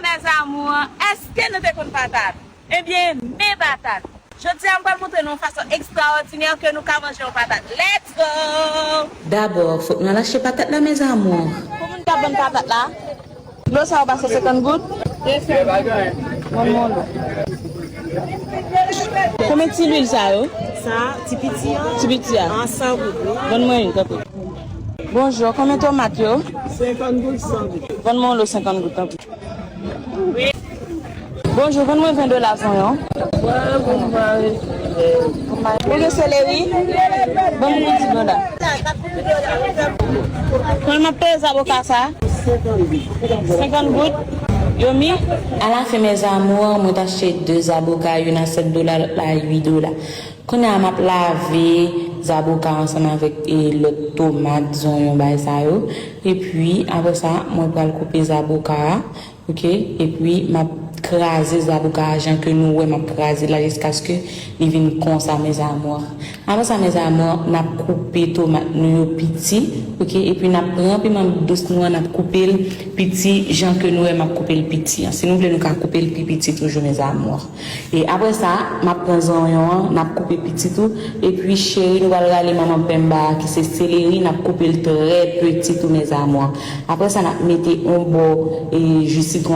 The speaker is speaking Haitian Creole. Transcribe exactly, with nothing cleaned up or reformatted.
Mes amours, èske nou te konn patat? Ebyen, men patat. Jodi a, m pral montre nou yon fason ekstraòdinè ke nou ka manje yon patat. Let's go! Dabò, fòk nou al achte patat la, mes amours. Pou moun k ap vann patat la, dlo sa yo pa san senkant goud? Vann mwen yon dlo. Konbyen ti lwil sa yo? Sa, ti piti an? Ti piti a? An san goud, wi. Vann mwen youn, tanpri. Bonjou, konbyen tomat yo? Senkant goud, san goud. Vann mwen yon lo senkant goud, tanpri. Bonjou, vann mwen ven dola zonyon. Ou gen seleri? Ban m gout di dola. Konbyen m ap peye zaboka sa? Senkant goud. Yo mi? Alafen, mes amours, mwen t achte de zaboka, youn a sèt dola, lòt la a uit dola. Kounye a, m ap lave zaboka ansanm avèk, e, lòt tomat, zonyon, bagay sa yo. Epi, apre sa, mwen pral koupe zaboka a, oke? Epi, m ap kraze zaboka a jan ke nou wè m ap kraze la jiskaske li vin konsa, mes amours. Apre sa, mes amours, n ap koupe tomat nou yo piti, oke? Epi, n ap pran piman dous nou an, n ap koupe l piti jan ke nou wè m ap koupe l piti an. Si nou vle, nou ka koupe l pi piti toujou, mes amours. E apre sa, m ap pran zonyon an, n ap koupe piti tou. Epi, cheri, nou pral rale manman penmba a, ki se seleri, n ap koupe l trè piti tou, mes amours. Apre sa, n ap mete yon bò, e, ji sitwon